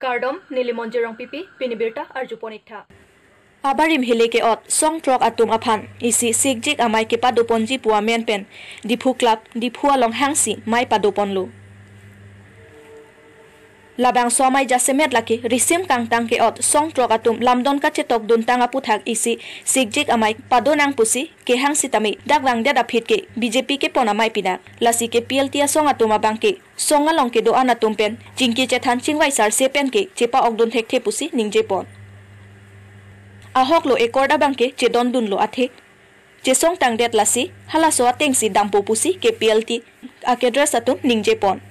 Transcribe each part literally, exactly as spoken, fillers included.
Kardom, neli Monjirong P P, pini birta arjupon iktha. Abarim hile ke-ot song throk atum aphan isi sikjik amei kepadoponji pu amen pen Diphu Club, Diphu along hangsi mei padoponlo. Labangso amei jasemet lake risim kangtang ke-ot song throk atum lamdon kachetokduntang aphuthak isi sikjik amei padonang pusi kehang sitame dak vangdet aphi ke B J P kepon amei pinak. Lasi K P L T asong atum abang ke song along kedo-an atum pen chingki chethan chingvai sarse pen ke chepa-okdun thekthe pusi ningjepon. Ahoklo accord abang ke chedondunlo athe chesongtangdet, lasi halaso atengsi dampo pusi K P L T a-cadres atum ningjepon.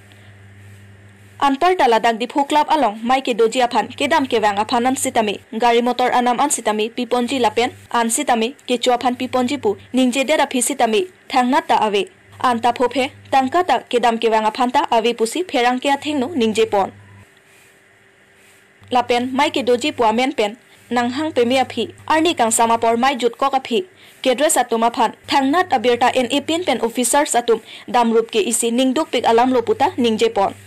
Anparta ladak Diphu Club along mei kedoji aphan kedam kevang aphan an sitame, gari motor anam an sitame piponji lapen an sitame kecho aphan piponji pu ningjedet aphi sitame thangnat ta ave. Anta phophe tangka ta kedam kevang aphan ta ave pusi pherangke athengno ningjepon. Lapen mei kedoji pu amen pen nanghang peme aphi, arni kangsam apor mei jutkok aphi, cadres atum aphan thangnat abirta en-e pin pen officers atum damrup ke isi ningdukpik alamlo puta ningjepon.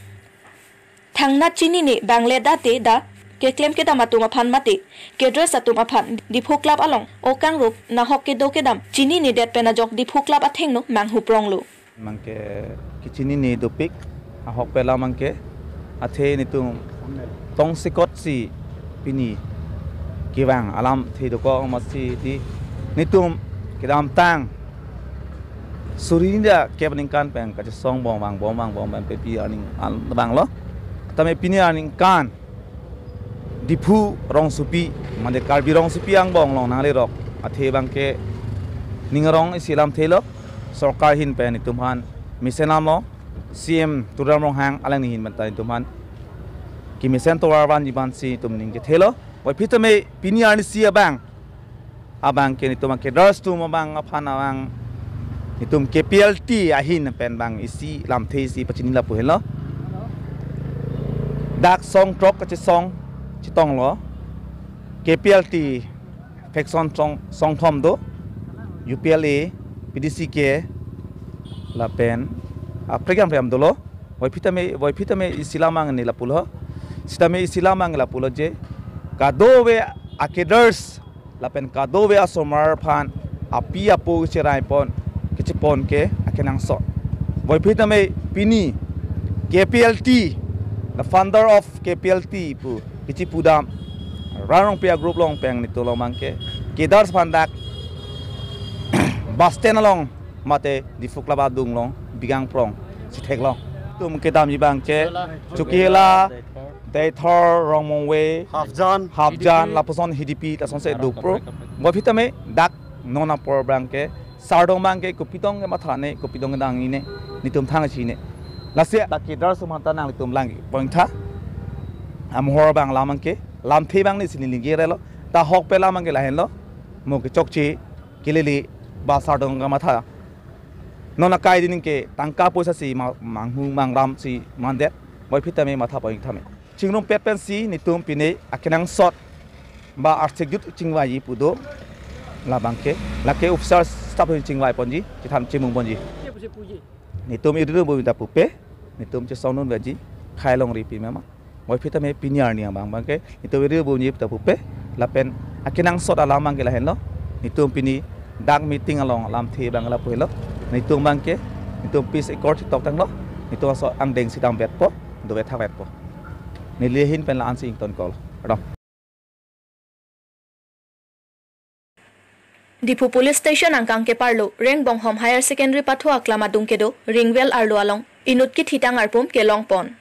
Thangnat chinine bangle da te da keklem kedam atum aphan mate cadres atum aphan Diphu Club along okangrup nahok kedo kedam chininedet pen ajok Diphu Club athengno manghupronglo. Mangke kechinine dopik, ahok pen la mangke, athe netum tongsekot si pini kevang alamthe dokok, amatsi di netum kedamtang suri hini da kep ningkan pen kachesong bom vangbom vangbom pen P P arni an banglo. Tame pini aningkan Diphu rongsopi, mane Karbi rongsopi angbong along nanglerok athe abang ke ning arong isi lamthelo, sorkar ahin pen netum aphan mesen lamlo, C M Tuliram Ronghang alangli ahin pen ta netum aphan kemesen tovar vanji aphansi netum ning kethelo. Puvoiphit tame pini arnisi abang, abang ke netum a-cadres atum abang aphan abang netum K P L T ahin pen abang isi lamthe isi pachini lapu henlo. Dak song throk kachesong chetonglo, K P L T faction song, song thom do, U P L A, P D C K, lapen, ah, prekam prekam dolo. Puvoiphit tame, puvoiphit tame isi lam angne lapulo. Sitame isi lam angne lapulo je kadokave a-cadres lapen kadokave asomar aphan api apo cheraipon kechepon ke akenangsot. Puvoiphit tame pini K P L T, the founder of K P L T pu kechipudam Ran Rongpi a-group along pen netum along abang ke cadres aphan dak bus stand along mate Diphu Club adung along bigang prong si theklong. Netum kedamji abang ke Chokihola, Deithor, Rongmongve, Hafjan, Hafjan, Hidipi, lapuson Hidipi, lasonsi dopro. Puvoiphit tame dak non apor abang ke sardom abang ke kopi tong kematha ne, kopi tong kedang ne, netum thang si ne. Lasi dak cadres atum aphan ta nanglitum lang pontha. Amohor abang la abang ke, lamthe abang ne si neli ningjerelo. Ta ahok pen la abang ke lahenlo. Mo kechokche, kelele, ba sardom kematha. Non akai dining ke tangka poisa si ma-, manghu mangram si mandet. Puvoiphit tame matha pontha me. Chingrumpet pensi netum pine akenangsot ba arsik jut chingvai pu do. Labang ke, lake officer staff chingvai ponji, chethan chimung ponji. Netum iri bom ta pupe, netum chesong nun veji, khai longri pi mema. Puvoiphit tame pini arni abang abang ke, netum iri bomji ta pupe, lapen akenangsot alam abang ke lahenlo. Netum pini dak meeting along lamthe abang lapu helo. Netum abang ke, netum peace accord chetok tanglo. Netum aso angdeng si damvetpo, dovethakvetpo. Neli ahin pen la-ansi ingtonkoklo. Kardom. Diphu Police Station angkang keparlo Rengbonghom Higher Secondary pathu aklam adung kedo Ringvell arlo along inut kithitang arpum kelongpon.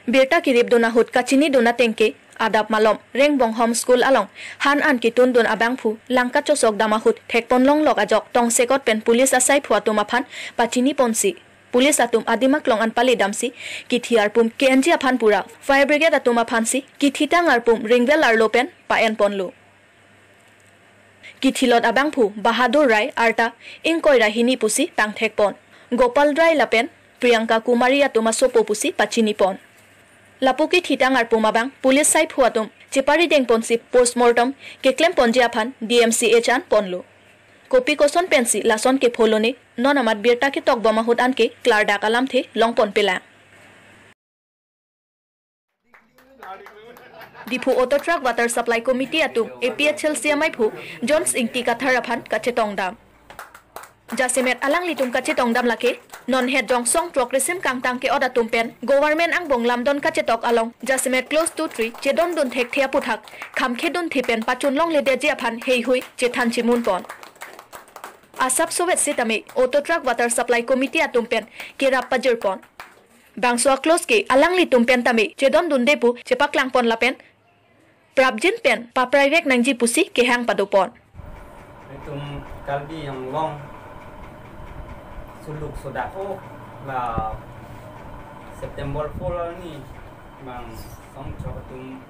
Birta kiripdun ahut kachinidun ateng ke adap malom Rengbonghom School along han an kitundun abangphu lang kachosok dam ahut thekponlonglok ajok tongsekot pen police asaiphu atum aphan pachiniponsi, police atum adim aklong an palidamsi kithi arpum ke-enji aphan pura fire brigade atum aphansi kithitang arpum Ringvell arlo pen pa-enponlo. Kithilot abangphu Bahadur Rai arta ingkoi ra hini pusi pangthekpon. Gopal Rai lapen Priyanka Kumari atum asopo pusi pachinipon. Lapu kithitang arpum abang police saiphu atum cheparidengponsi postmortem keklemponji aphan D M C H an ponlo. Kopi koson pensi lason kepholone, non amat birta ketokbom ahut anke klardak alamthe longponpelang. Diphu Auto Truck Water Supply Committee atum A P H L C amaiphu Jones Ingti Kathar aphan kachetongdam. Jasemet alanglitum kachetongdam lake, non het jongsong throk resim kangtang ke-ot atum pen government angbong lamdon kachetok along jasemet clause two three chedondun thekthe aputhak kham khedun thi pen pachun longledetji aphan heihui chethan chimunpon. Asap sovet sitame Auto Truck Water Supply Committee atum pen kerap pajirpon. Bangso a-clause ke alanglitum pen tame chedondunde pu chepaklangpon lapen prapjin pen papraivek nangji pusi kehang padopon. Itum Karbi Anglong suluk sodak o la September four arni bang song chok atum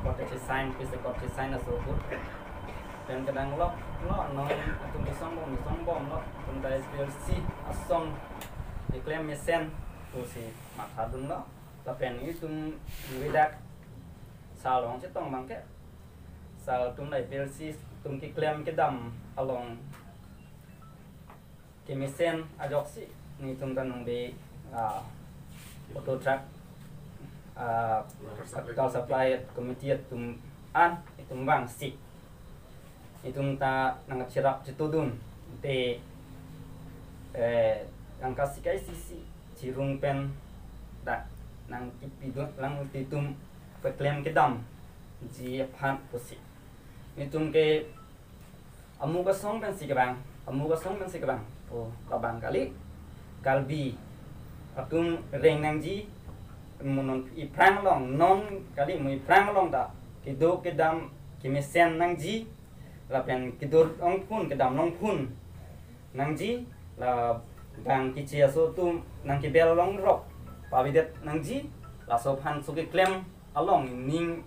kot chesign, peace accord chesign aso ahut. Pen kedang lok lo non atum kesongbom kesongbom lo atum ta S P L C asong keklem mesen pusi mathadunlo. Lapen itum ningvedak sal along chetong abangke, sal atum la S P L C atum keklem kedam along kemesen ajoksi nelitum ta nungbe, ah, auto truck, ah, water supply committee atum an itum vangsi itum ta nangcherap chetudun te, eh, angka sikai sisi chirung pen dak nangkipidun lang titum peklem kedamji aphan pusi. Itum ke amu kasong pensi kevang, amu kasong pensi kevang. Oh, labang kali. Karbi atum reng nangji, mo non iphrang along, non kali mo iphrang along ta kedo kedam kemesen nangji, lapen kedo longphun, kedam longphun nangji, labang kiche aso atum nangkebel longrok pavidet nangji, laso aphan so keklem along ning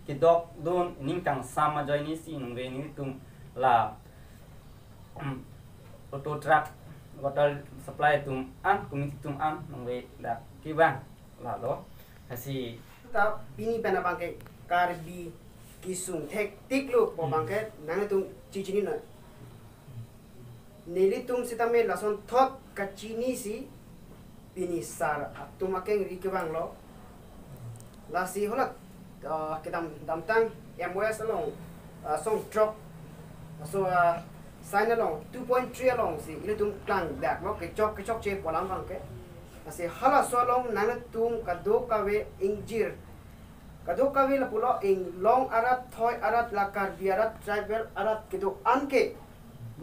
kedokdun ning kangsam ajoine si nungve nelitum la, mm, auto truck water supply atum an, committee atum an nungve dak kevang lalo. Lasi ta pini pen abangke Karbi kesung thektiklo pu abangke nangtum chechinine. Nelitum sitame lason thot kachinisi pini sar atum akengri kevanglo. Lasi hola, ah, kedam damtang M O S along, ah, song throk. So, ah, sign along two point three alongsi ilitum klangdaklo, kechok kechokche pu alam abangke. Lasi halaso along nangtum kadokave ingjir, kadokave lapulo inglong arat, thoi arat, la Karbi arat, tribal arat kedo-an ke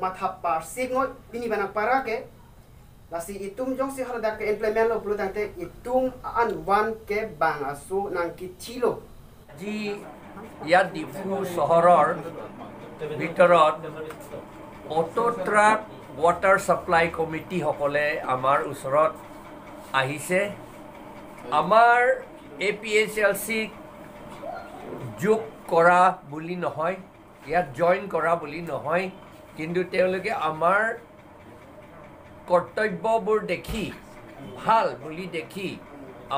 matha parsik noi pini pen apara ke. Lasi itum jongsi haladak ke-implement lo pulo tangte itum an van ke bang aso nangkithilo. আজি ইয়াত ডিফু চহৰৰ ভিতৰত auto truck water supply committee সকলে আমাৰ ওচৰত আহিছে। আমাৰ A P H L চিক যোগ কৰা বুলি নহয়, ইয়াত জইন কৰা বুলি নহয়, কিন্তু তেওঁলোকে আমাৰ কৰ্তব্যবোৰ দেখি, ভাল বুলি দেখি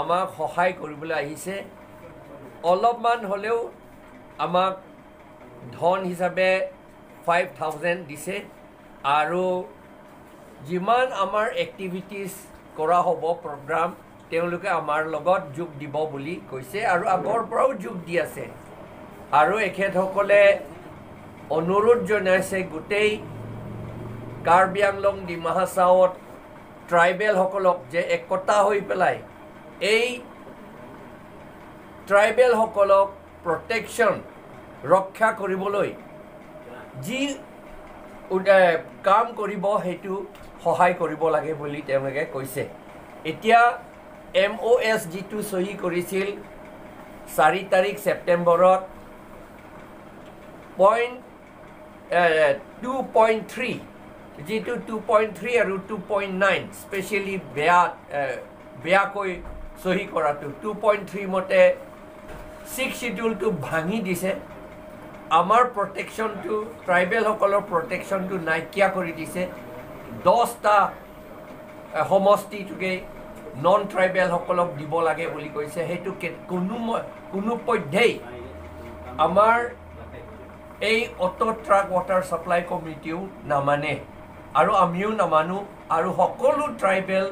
আমাক সহায় কৰিবলৈ আহিছে। অলপমান হ'লেও আমাক ধন হিচাপে ফাইভ থাউজেণ্ড দিছে আৰু যিমান আমাৰ এক্টিভিটিজ কৰা হ'ব প্ৰগ্ৰাম, তেওঁলোকে আমাৰ লগত যোগ দিব বুলি কৈছে আৰু আগৰ পৰাও যোগ দি আছে। আৰু এখেতসকলে অনুৰোধ জনাইছে গোটেই কাৰ্বি আংলং ডিমা হাছাওত ট্ৰাইবেলসকলক যে একতা হৈ পেলাই এই ট্ৰাইবেলসকলক প্ৰটেকশ্যন, ৰক্ষা কৰিবলৈ যি উদ-, এ, কাম কৰিব সেইটো সহায় কৰিব লাগে বুলি তেওঁলোকে কৈছে। এতিয়া এম অ' এছ যিটো চহী কৰিছিল চাৰি তাৰিখ ছেপ্টেম্বৰত, পইণ্ট, এ, টু পইণ্ট থ্ৰী, যিটো টু পইণ্ট থ্ৰী আৰু টু পইণ্ট নাইন স্পেচিয়েলি বেয়া, এ, বেয়াকৈ চহী কৰাটো, টু পইণ্ট থ্ৰী মতে ছিক্স শ্বিডিউলটো ভাঙি দিছে। আমাৰ প্ৰটেকশ্যনটো, ট্ৰাইবেলসকলৰ প্ৰটেকশ্যনটো নাইকিয়া কৰি দিছে। দহটা, এ, সমষ্টিটোকে নন ট্ৰাইবেলসকলক দিব লাগে বুলি কৈছে। সেইটো কে-, কোনো ম-, কোনো পধ্যেই আমাৰ এই অটো ট্ৰাক ৱাটাৰ ছাপ্লাই কমিটিও নামানে আৰু আমিও নামানো আৰু সকলো ট্ৰাইবেল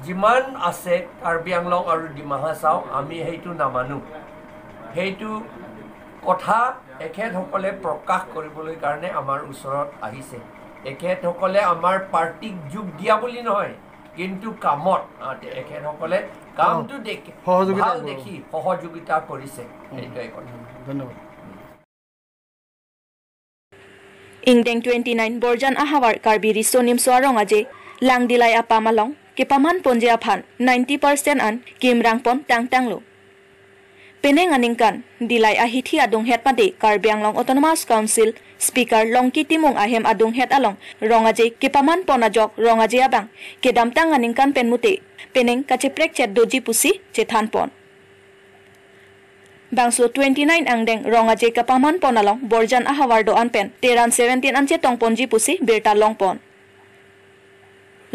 যিমান আছে কাৰ্বি আংলং আৰু ডিমা হাছাও, আমি সেইটো নামানো। সেইটো কথা এখেতসকলে প্ৰকাশ কৰিবলৈ কাৰণে আমাৰ ওচৰত আহিছে। এখেতসকলে আমাৰ পাৰ্টিক যোগ দিয়া বুলি নহয়, কিন্তু কামত, আহ, তে-, এখেতসকলে কামটো দেখি, সহযোগিতা ভাল কৰিব। দেখি সহযোগিতা কৰিছে। সেইটোৱে কথা। ধন্যবাদ। Ingdeng twenty nine Borjan ahavar Karbi Riso Nimso Arong Aje Langdilai apam along kepaman ponji aphan ninety percent an kimrang pon tangtanglo. Penang aningkan Dilai ahithi adunghet mate Karbi Anglong Autonomous Council Speaker Longki Timung ahem adunghet along Rong Aje kepaman pon ajok Rong Aje abang kedamtang aningkan pen mute penang kacheprek chet doji pusi chethan pon. Bangso twenty nine angdeng Rong Aje kapaman pon along Borjan ahavar do-an pen Teran seventeen an chetong ponji pusi birta long pon.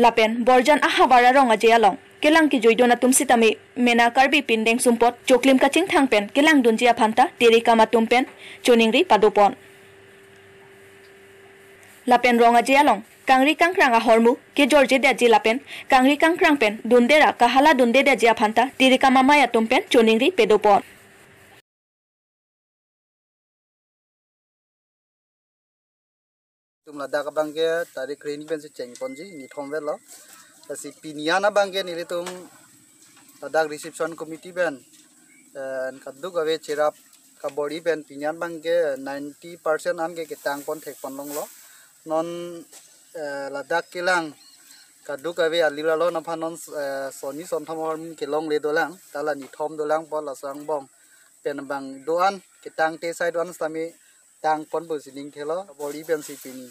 Lapen Borjan ahavar Rong Aje along kelang kejuidun atum sitame mena Karbi pindeng sumpot choklim kachingthang pen kelang dunji aphan ta tirikam atum pen choningri pado pon. Lapen Rong Aje along kangri kangkrang ahormu kejorje detji lapen kangri kangkrang pen dundera kahala dunde detji aphan ta tirikam amei atum pen choningri pado pon. Tum ladak abang ke tarik kre-hini pensi cheng ponji, nithom velo. Lasi pini an abang ke nelitum ladak reception committee pen, eh, kadokave cherap kabor-i pen pini an abang ke ninety percent an ke ketang pon thek pon longlo. Non, eh, ladak kelang kadokave alila lo naphan non, eh, sonni sonthom ahormu kelongle dolang, ta la nithom dolang po, laso angbong pen abang do-an ketang te sai do-an sitame tang pon pusi ning thelo, bor-i pensi pini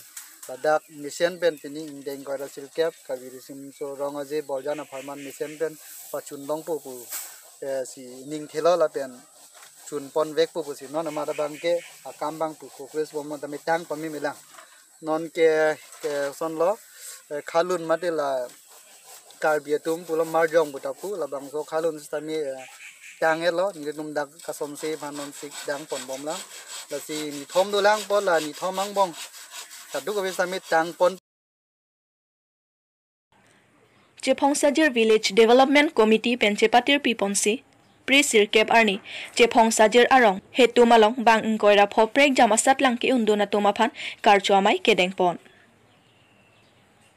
ladak mesen pen pini ingdeng ingkoi ra sirkep Karbi Riso Nimso Rong Aje Borjan apharman mesen pen pachun longpo pu, eh, si ning thelo lapen chun pon vekpo pusi non amat abang ke akam abang pu progress bom tame tang pame melang. Non ke, ke sonlo, eh, khalun mate la Karbi atum pulo marjong buta pu labangso khalun sitame, eh, tang-etlo, nelitum dak kasonse aphan non sik dang pon bomlang. Lasi nithom dolang po, la nithom angbong kadokave sitame tang pon. Chephong Sajir Village Development Committee pen chepatirpi ponsi, Pri sirkep arni Chephong Sajir Arong Hetum along bang ingkoi ra pho prekjam asatlang ke-undun atum aphan karcho amei kedeng pon.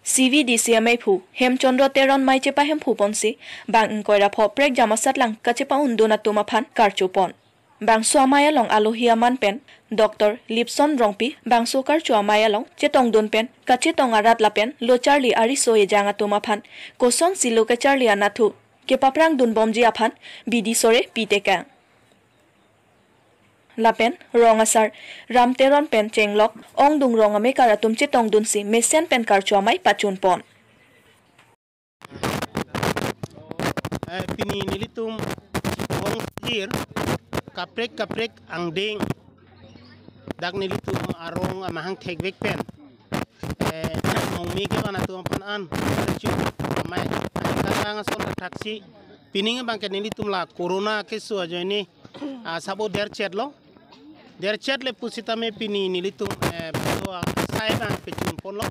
C V D C ameiphu Hemchandra Teron mei chepahemphu ponsi bang ingkoi ra pho prekjam asatlang kachepa-undun atum aphan karcho pon. Bangso amei along alohi aman pen Doctor Lipson Rongpi bangso karcho amei along chetongdun pen kachetong arat lapen lo charli ariso ejang atum aphan kosonsi lo kacharli anatthu kepaprang dun bomji aphan bidi sore pitekang. Lapen rong asar Ram Teron pen chenglok ongdung rong amekar atum chetongdunsi mesen pen karcho amei pachun pon. Eh, pini nelitum Chephong Sajir kaprek kaprek angdeng dak nelitum arong amahang thekvek pen, eh, mongme kevan atum aphan an karcho amei kangkang ason thaksi pining abang ke nelitum la corona keso ajoine, ah, sabo derchetlo. Derchet le pusitame pini nelitum, eh, photo, ah, sai abang pechun ponlo.